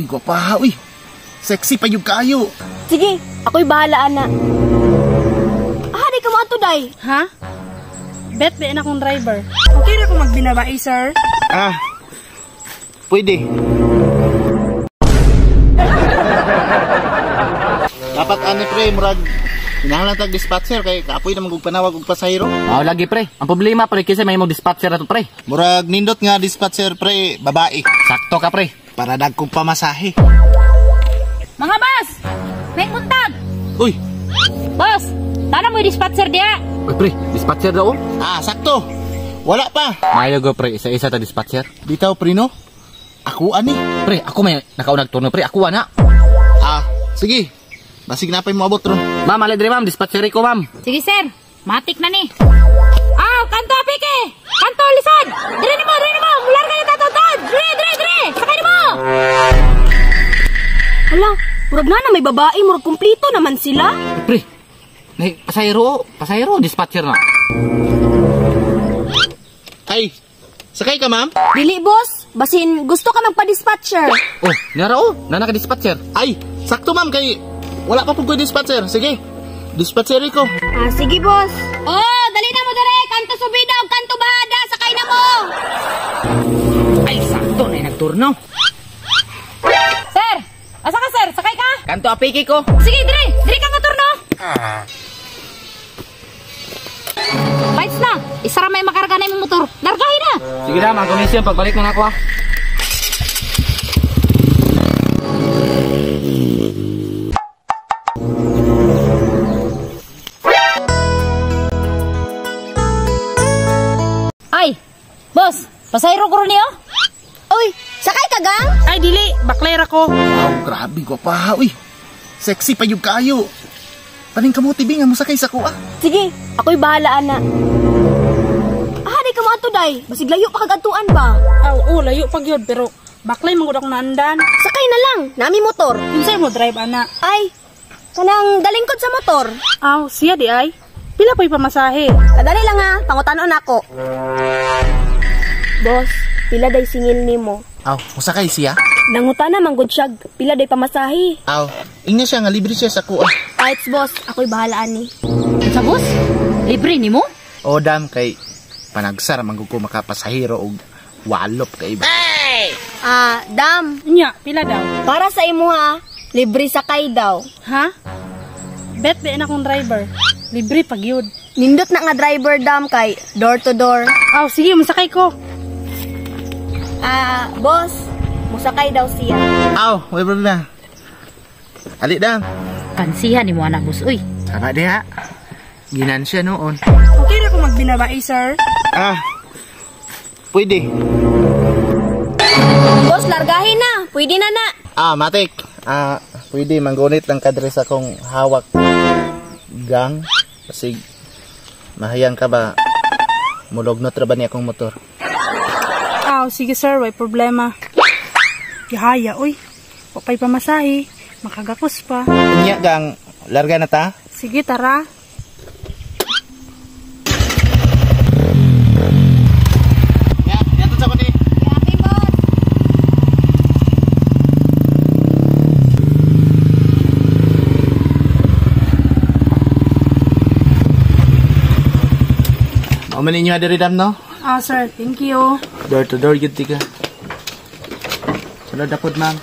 Grabe gwapaha uy. Sexy pa yung kayo. Sige, ako'y bahala ana. Ah, di ka mo ato day. Ha? Bet ba akong driver? Okay ra ko magbinabae, sir. Ah. Pwede. Dapat ani pre, murag kinahanglan tag dispatcher kay kaapoy na magug panawag og pasahero. Mao lagi pre. Ang problema pre kasi may mo dispatcher na to pre. Murag nindot nga dispatcher pre, babae. Sakto ka pre. Para dagkong pamasahe. Mga boss, may buntag. Uy, Boss, tana mo yung dispatcher diya. Uy pre, dispatcher daw. Oh. Ah, sakto. Wala pa. Maayo go pre, isa-isa ta dispatcher. Bitaw pre no. Ako ani. Pre, ako may nakaunag turno pre, ako ana. Ah, sige. Basig na pa'y moabot ron. Ma'am, alay dre ma'am, dispatcher ko ma'am. Sige sir, matik na ni. Ah, kanto apike. Kanto lisod. Dire nimo, dire nimo. Mular ka na tatawtad. Dire, dire, dire. Sakay nimo. Hala, murag na na may babae, murag kumplito naman sila. Uy, pre. Nay, pasahero, pasahero dispatcher na. Ay, sakay ka ma'am? Dili boss, basin gusto ka magpa-dispatcher. Oh, nara oh, nana ka dispatcher. Ay, sakto ma'am kay wala pa pud ko dispatcher. Sige. Dispatcher ko. Ah, sige boss. Oh, dali na mo dire, kanto subida og kanto bahada, sakay na mo. Ay, sakto na nagturno. Sir, asa ka sir? Sakay ka? Kanto apiki ko. Sige, dire. Dire ka nga turno. Bites na. Isa ra may makarga na imong motor. Largahin na. Sige na, mga komisyon, pagbalik na nako ah. Ay, boss, pasahero ko ron niyo. Uy, sakay ka gang? Ay dili, baklay ra ko. Wow, grabe gwapaha uy. Sexy pa yung kayo. Paning kamuti bi nga mosakay sa kuha. Sige, ako'y bahala ana. Ah, di ka mo ato day. Basig layo pa kag adtuan ba? Aw, oh, layo pa gyud pero baklay man gud akong naandan. Sakay na lang, nami motor. Unsay mo drive ana? Ay, kanang dalingkod sa motor. Aw, siya di ay. Pila po'y pamasahe? Kadali lang ha, pangutanon ako. Boss, pila day singil nimo? Aw, mosakay siya? Nangutana man gud siya, pila day pamasahe. Aw, ingna siya nga libre siya sa kuha. Kahit boss, ako'y bahala ani. Sa boss, libre nimo? O dam kay panagsara man gud ko makapasahero og walop kay iba. Ah, dam, Nya, pila daw? para sa imo ha, libre sakay daw. Ha? Bet ba akong driver? Libre pa gyud. Nindot na nga driver dam kay door to door. Aw, sige, masakay ko. Ah, boss, musakay daw siya. Aw, way problema. Ali dam. Kansihan nimo anak boss, uy. Tama diha. Ginansya noon. Okay ra ko magbinabae, sir. Ah. Pwede. Boss, largahin na. Pwede na na. Ah, matik. Ah, pwede manggunit lang kadre sa akong hawak gang. Kasi mahayang ka ba? Mulugnot ra ba ni akong motor? Aw, sige sir, way problema. Yahaya, uy. Wapay pamasahe. Makagakos pa. Unya gang, larga na ta. Sige, tara. Ya, yato sa kuni. Okay, boss. Mao man ninyo diri dam no? Ah, sir, thank you. Door to door gyud tika. Sulod na pod ma'am.